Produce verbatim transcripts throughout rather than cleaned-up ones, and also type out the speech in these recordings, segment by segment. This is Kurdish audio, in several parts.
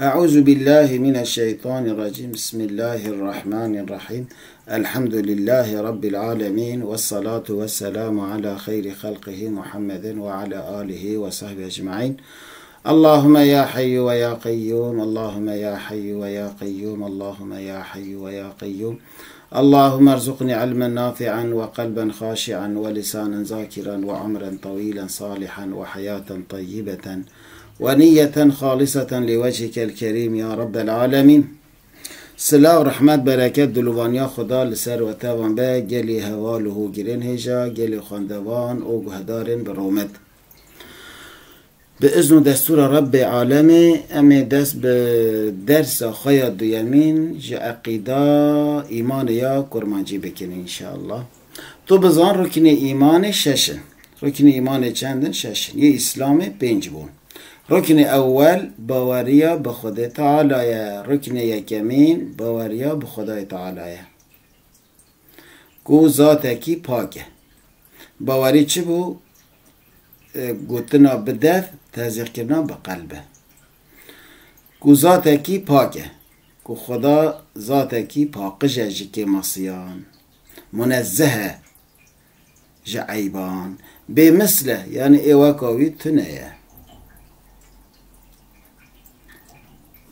أعوذ بالله من الشيطان الرجيم. بسم الله الرحمن الرحيم. الحمد لله رب العالمين، والصلاة والسلام على خير خلقه محمد وعلى آله وصحبه أجمعين. اللهم يا حي ويا قيوم، اللهم يا حي ويا قيوم، اللهم يا حي ويا قيوم. اللهم ارزقني علما نافعا وقلبا خاشعا ولسانا ذاكرا وعمرا طويلا صالحا وحياة طيبة ونية خالصة لوجهك الكريم يا رب العالمين. Silav, rehmet, bereket, dilovaniya Xuda li ser we tevan be, gelî heval û hogirên hêja, gelî xwendevan û guhdarên bi rûmet. Bi izn û destûra Rebbê Alemê, em ê dest bi dersa xwe ya duyemîn ji eqîda, îmanê ya kurmancî bikin înşeallah. Tu bizan ruknê îmanê şeş in. Ruknê îmanê çend in? Şeş in. Yê Îslamê pênc bûn. Ruknê ewwel baweriya bi Xwedê Teala ye. Ruknê yekemîn baweriya bi Xwedayê Teala ye. Ku zatekî pak e. Bawerî çi bû? E, gotina bi dev, tezîqkirina bi qelb e. Ku zatekî pak e. Ku Xuda zatekî paqij e ji kêmasiyan. Munezzeh e ji eyban. Bê misl e, yanî ê weka wî tune ye.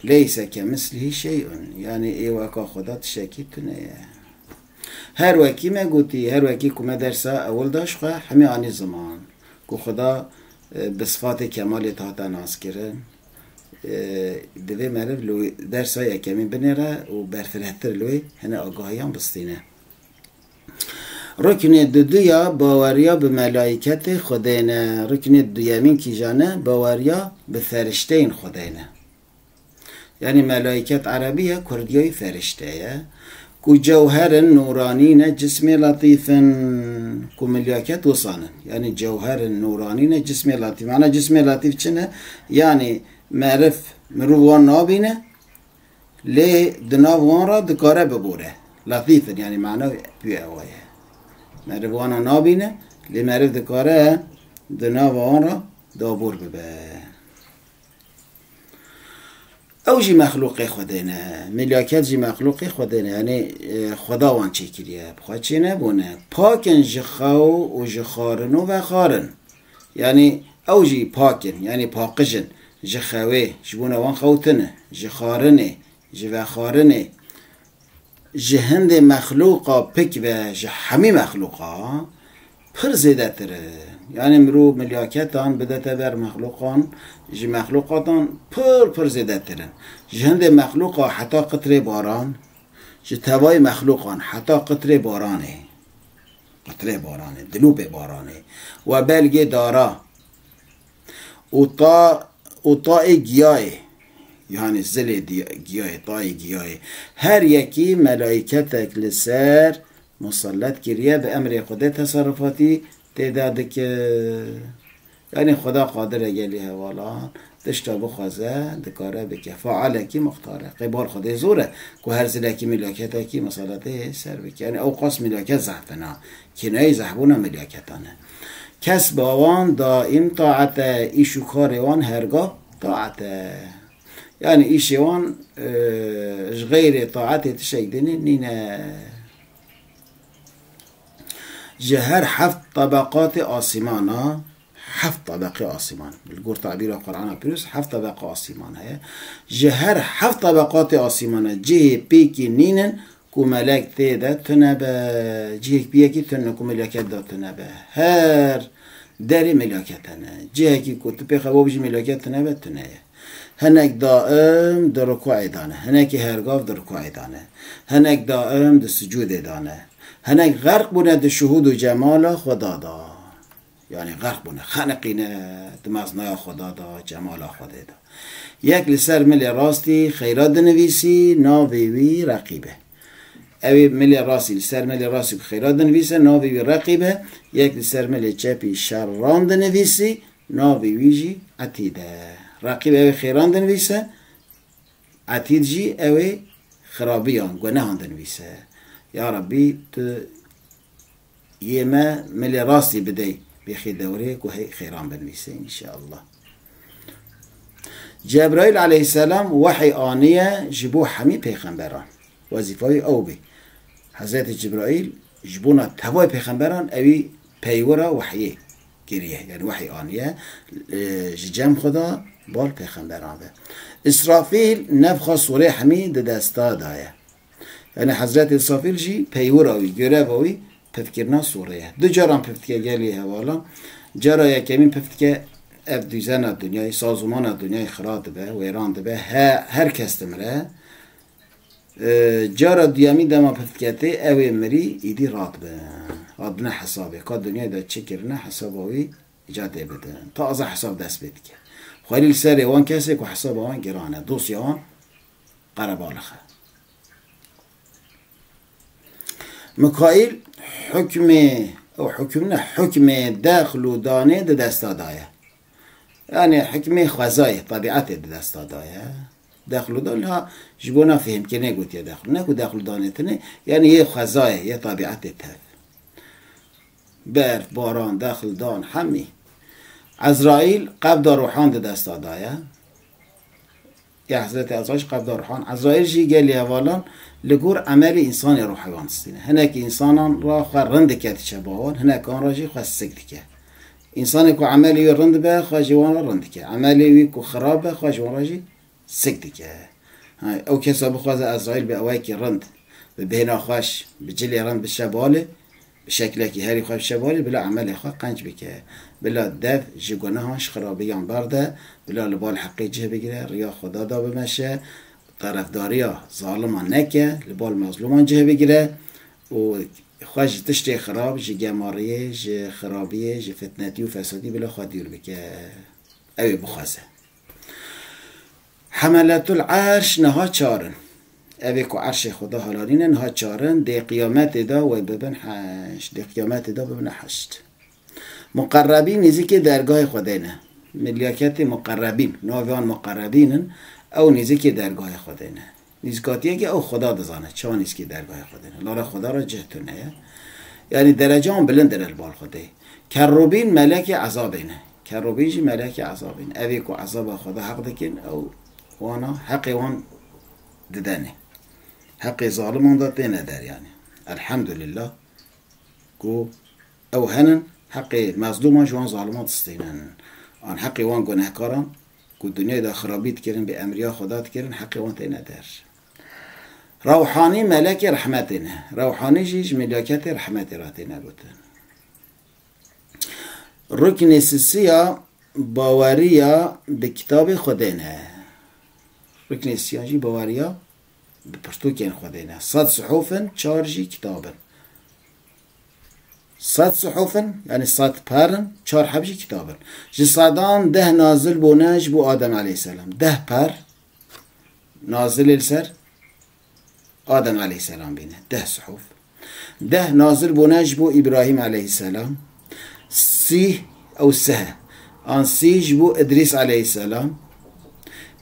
Leyse kemislihî şey'un. Yanî ê weka Xuda tiştekî tune ye. Her wekî me gotî, her wekî ku me dersa ewil da ji xwe hemî anî ziman. Ku Xuda, e, bi sifatê kemalê hate naskirin. E, divê meriv li wê dersa yekemîn binêre û berfirehtir li wê hene agahiyan bistîne. Ruknê duduya baweriya bi melaîketê Xwedê ne. Ruknê duyemîn kîjan e? Baweriya bi ferişteyên Xwedê ne. Yanî melaîket erebî ye, kurdiyayî ferişte ye. Ku cewherin nûranî ne, cismê letîf in. Ku milyaket wisan in. Yanî cewherin nûranî ne, cismê letîf. Mana cismê letîf çi ne? Yanî merif, mirov wan nabîne, lê di nav wan re dikare bibore. Letîf in, yanî mana wî ewa ye. Meriv wana nabîne, lê meriv dikare di nava wan re dabor bibe. Ew jî mexlûqê Xwedê ne, milyaket jî mexlûqê Xwedê ne, yanî, e, Xweda wan çêkiriye, bi xwe çênebûne. Pak in ji xew û ji xwarin û vexwarin. Yanî ew jî pak in, yanî paqij in ji xewê, ji bona wan xew tune, ji xwarinê, ji vexwarinê, ji hindê mexlûqa pik ve ji hemî mexlûqa pir zêdetir in. Yanî mirov milyaketan bidete ber mexlûqan, ji mexlûqatan pir, pir zêdetir in. Ji hindê mexlûqa heta qitrê baran, ji tevayê mexlûqan heta qitrê baranê. Qitrê baranê, dilûpê baranê. We belgê dara. Û ta, û tayê giyayê. Yanî zilê diya-, giyayê, tayê giyayê. Her yekî melaîketek li ser musellet kiriye, bi emrê Xwedê teserrufatî tê de dike. Yanî Xweda qadir e gelî hevalan, tişta bixwaze, dikare bike. Fealekî muxtar e. Qê bar Xwedê zor e, ku her zilekî milyaketekî misaletê ser bike. Yanî ew qas milyaket zehf in a. Kînayê zehbûna milyaketan e. Kesba wan daîm taet e, îş û karê wan hergav taet e. Yanî îşê wan, e, ji xeyrê taetê tiştek dinê nîne. Ji her heft tebeqatê asîmana, heft tebeqê asîman, li gor tabîra Qur'ana Pîroz heft tebeqa asîman heye. Ji her heft tebeqatê asîmana cihê pêkî nînin ku melek tê de tune be, cihek pîyekî tune ku meleket de tune be. Her derê meleket hene. Cihekî ku tu pê xewa bijî meleket tune be, tune ye. Hinek daim di rukûê de ne, hinekî hergav di rukûê de ne, hinek daim di sicûdê de ne, hinek xerq bûne di şuhûd û cemala Xweda de. Yanî xerq bûne, xeniqîne di meznaya Xweda de, cemala Xwedê de. Yek li ser milê rastî xeyra dinivîsî, navê wî Reqîb e. Ew ê milê rastî, li ser milê rastî ku xeyra dinivîse, navê wî Reqîb e. Yek li ser milê çepî şeran dinivîsî, navê wî jî Etîd e. Reqîb ew ê xêran dinivîse, Etîd jî ew ê xirabiyan, gunehan dinivîse. Ya Rebbî, tu yê me milê rastî bidey, bêxî dewrê ku hey xêran binivîse, înşeallah. Cebraîl aleyhisselam wehî aniye ji bo hemî pêxemberan. Wezîfa wî ew bî. Hezretî Cebraîl ji bona tevayê pêxemberan ewî peywira wehyê kiriye. Yani wehî aniye, e, ji cem xwe de bal pêxemberan ve. Îsrafîl nefxa sûrê hemî di desta de ye. Yani Hezretî Îsrafîl jî peywira wî, göreva wî pifkirina sûrê ye. Du caran pif dike gelî hevalan. Cara yekemîn pif dike ev duzena dinyayê, sazûmana dinyayê xira dibe, wêran dibe, he, her kes dimire. E, cara duyemî dema pif diketê, ew ê mirî îdî radibe. Hatine hesabê. Ka dinyayê de çi kirine, hesaba wî îca tê bidin. Taze hesab dest pê dike. Xwelî li serê wan kesê ku hesaba wan giran e, dosya wan qerebalix e. Mikaîl hukmê, ew hukm ne, hukmê dexl û danê di desta de ye. Yani hukmê xwezayê, tabiatê di desta de ye. Dexl û dan ha ji bona fihmkirinê gotiye dexl. Ne ku dexl û danê tune, yani yê xwezayê, yê tabiatê tev. Berf, baran, dexl, dan, hemî. Ezraîl qebda ruhan di desta de ye. Ya Hezretî Ezraîl qebda ruhan. Ezraîl jî gelî hevalan li gor emelê însanê ruhê wan distîne. Hinekî însanan re xwe rind dike diçe ba wan, hinekan re jî xwe sik dike. Însanê ku emelê wî rind be, xwe ji wan re rind dike. Emelê wî ku xirab be, xwe ji wan re jî sik dike. Ha, ew kesa bixwaze Ezraîl bi awayekî rind, bi bêhna xweş, bi cilê rind biçe balê, bi şeklekî herî xweş biçe balê, bila emelê xwe qenc bike. Bila dev ji gunehan, ji xirabiyan berde, bila li bal heqê cih bigire, riya Xweda da bimeşe, terefdariya zaliman neke, li bal mezlûman cih bigire û xwe ji tiştê xirab, ji gemariyê, ji xirabiyê, ji fitnetî û fesadî bila xwe dûr bike. Ew ê bixwaze. Hemeletul Erş niha çar in. Ev ê ku Erşê Xweda halanîne niha çar in, dê qiyametê de wê bibin heşt. Dê qiyametê de bibine heşt. Muqerrebîn nêzîkê dergahê Xwedê ne. Milyaketê muqerrebîn, navê wan muqerrebîn in, ew nêzîkê dergahê Xwedê ne. Nîzikatiyeke ew Xweda dizane, çawa nîzikê dergahê Xwedê ne. Lala Xweda re cih tune ye. Yani derece wan bilind in li bal Xwedê. Kerrubîn melekê ezabê ne. Kerrubîn jî melekê ezabê ne. Ev ê ku ezaba Xweda heq dikin, ew wana heqê wan didene. Heqê zaliman de têne der yani. Elhamdulillah ku ew henin, heqê mezlûman ji wan zaliman distînin. An heqê wan gunehkaran ku dinyayê de xirabî dikirin, bêemriya Xweda dikirin, heqê wan têne der. Rewhanî melekê rehmetê ne. Rewhanî jî ji milyaketê rehmetê re têne gotin. Ruknê sisiya baweriya bi kitabê Xwedê ne. Ruknê sisiyan jî baweriya bi pirtûkên Xwedê ne. Sed sihûf in, çar jî kitab in. Sed sihûf in, yani sed per in, çar heb jî kitab in. Ji sedan deh nazil bûne ji bo Adem aleyhisselam. Deh per nazilê li ser Adem aleyhisselam bîne. Deh sihûf. Deh nazil bûne ji bo Îbrahîm aleyhisselam. Sîh ew seh. An sîh ji bo Idrîs aleyhisselam.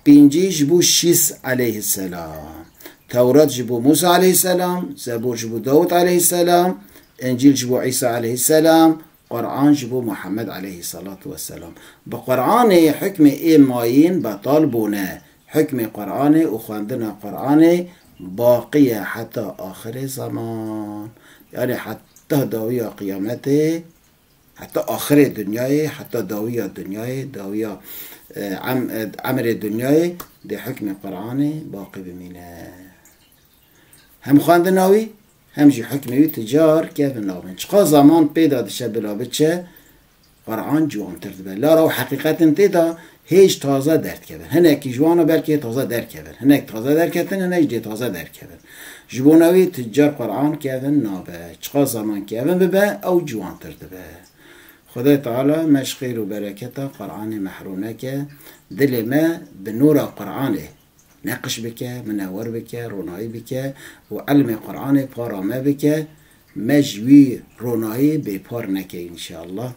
Pêncî ji bo Şîs aleyhisselam. Tewrat ji bo Musa aleyhisselam. Zebûr ji bo Dawud aleyhisselam. Încîl ji bo Îsa aleyhisselam. Quran ji bo Muhammed aleyhisselatu vesselam. Bi Quranê hukmê ê mayîn betal bûne. Hukmê Quranê û xwendina Quranê baqî ye heta axirê zeman. Yani heta dawiya qiyametê, heta axirê dinyayê, heta dawiya dinyayê, dawiya, e, em-, e, emrê dinyayê dê hukmê Quranê baqî bimîne. Hem xwendina wî, hem jî hukmê wî ti car kevin nabin. Çiqa zeman pê de diçe bila biçe, Quran ciwantir dibe. Lara û heqîqetin tê de hêj taze derdikevin. Hinekî ji wan re belkî taze derkevin. Hinek taze derketin, hinek jî dê taze derkevin. Ji bona wî ti car Quran kevin nabe. Çiqa zeman kevin bibe, ew ciwantir dibe. Xwedê Teala me ji xêr û bereketa Quranê mehrûm neke. Dilê me bi nûra Quranê neqiş bike, minewir bike, ronayî bike û ilmê Quranê para me bike, me ji wî ronayî bêpar neke înşeallah.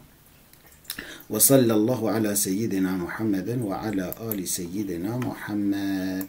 Ve sallallahu ala seyyidina Muhammedin ve ala ali seyyidina Muhammed.